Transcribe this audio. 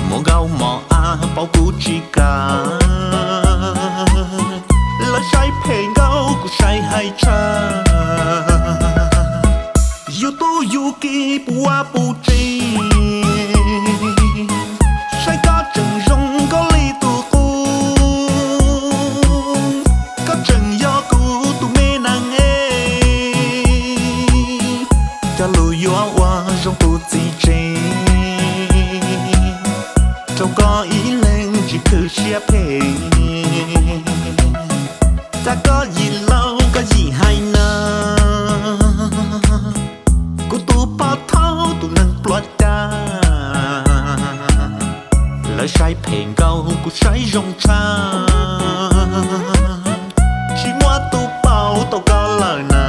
Muaj nkauj mos ab paub kuv tsis kam, lawv saib phem nkauj kuv saib hais tshaj. Yus tub yus ki puas ua puas tseeb, saib koj tseem zoo nkauj li tus qub. Koj tseem yog kuv tus me nees es, cog lus yuav ua zoo tus txiv tsev, rau koj ib leeg tsis khwv siab phem. Txav koj yim laus koj yim hais na, kuv tus poj thawj tus neeg pluav cab. Lawv saib phem nkauj kuv saib zoo tshaj, tsis muaj tus paub tau koj lawm na.